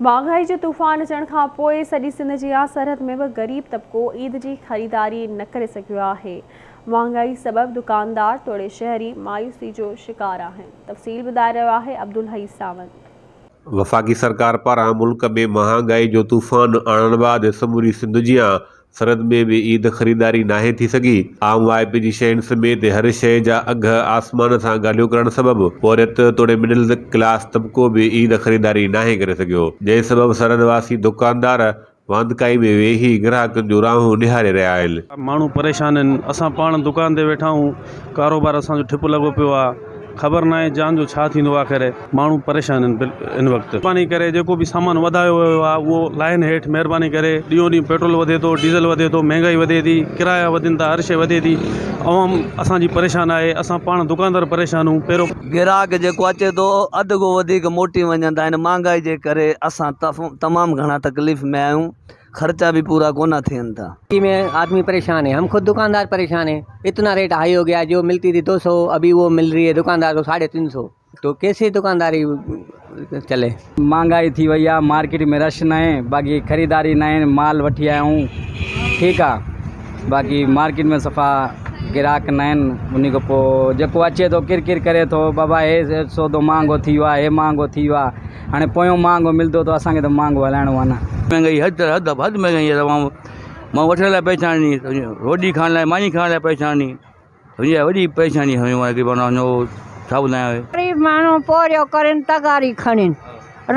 مھانگائي جو طوفان اچڻ کان پوء سڄي سنڌ جيان سرحد ۾ به غريب طبقو عيد جي خريداري نه ڪري سگهيو آهي. مھانگائي سبب دڪاندار توڙي شهري مايوسي جو شڪار آهن. تفصيل ٻڌائي رهيو آهي عبدالحئي ساوند. وفاقي سرڪار پاران ملڪ ۾ مهانگائي جو طوفان آڻڻ بعد سموري سنڌ جيان سرحد ۾ به عيد خريداري ناهي ٿي سگهي، عام واهپي جي شين سميت هر شيء جا اگهه آسمان سان ڳالهيون ڪرڻ سبب پورهيت توڙي مڊل ڪلاس طبقو به عيد خريداري ناهي ڪري سگهيو، جنهن سبب سرحد واسي دڪاندار واندڪائي ۾ ويهي گراهڪن جون راهون نهاري رهيا آهن. ماڻهو پريشان آهن، اسان پاڻ دڪان تي ويٺا آهيون، ڪاروبار اسان جو ٺپ لڳو پيو آهي. خبر ناهي جان جو ڇا ٿيندو آخر ماڻهو پريشان آهن هن وقت مهرباني ڪري جيڪو به سامان وڌايو ويو آهي اهو لاهين هيٺ مهرباني ڪري ڏينهون ڏينهن پيٽرول وڌي ٿو ڊيزل وڌي ٿو مهنگائي وڌي ٿي ڪرايا وڌن ٿا هر شي وڌي ٿي عوام اسان جي پريشان آهي اسان پاڻ دڪاندار پريشان آهيون پهريون گراهڪ جيڪو اچي ٿو اڌ کان وڌيڪ موٽي وڃن ٿا هن مهانگائي جي ڪري اسان تمام گهڻا تڪليف ۾ آهيون خرچا به پورا ڪونه ٿين ٿا. ۾ آدمي پريشان هي هم خود دڪاندار پريشان هي اتنا ريٽ هائي هو گيا جو ملتي ٿي 200 ابي وو مل رهي هي دڪاندار ڪو 350 تو ڪيسي دڪانداري چلي. مھانگائي ٿي وئي آ مارڪيٽ ۾ رش ناھي باقي خريداري ناھي مال وٺي آيا آھيون ٺيڪ آ باقي مارڪيٽ ۾ صفا گراھڪ ناھن انھي کان پوء جيڪو اچي ٿو ڪر ڪر ڪري ٿو بابا ھي سودو مھانگو ٿي ويو آ ھي مھانگو ٿي ويو آ هاڻي پويون مهانگو ملندو ته اسان کي ته مهانگو هلائڻو آهي نه. مهنگائي حد حد حد مهنگائي آهي تمام ماڻهو وٺڻ لاء پئسا آهن روٽي کائڻ لاء ماني کائڻ لاء پئسا آهن سمجهي وڏي پريشاني ڇا ٻڌايان. غريب ماڻهو پورهيو ڪرين تغاري کڻين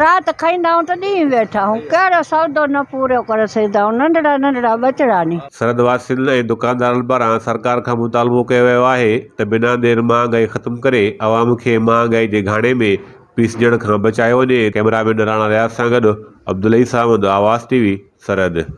رات کائيندا آهيون ته ڏينهن ويٺا آهيون ڪهڙو سودو نه پورهيو ڪري سگهندا آهيون ننڍڙا ننڍڙا ٻچڙا ني. سرحد واسين ۽ دڪاندارن پاران سرڪار کان مطالبو ڪيو ويو آهي ته بنا دير مهانگائي ختم ڪري عوام کي مهانگائي جي گهاڻي ۾ پيسجڻ کان بچايو وڃي، ڪئميرا مين راڻا رياض سان گڏ عبدالحئي ساوند، آواز ٽي وي، سرحد.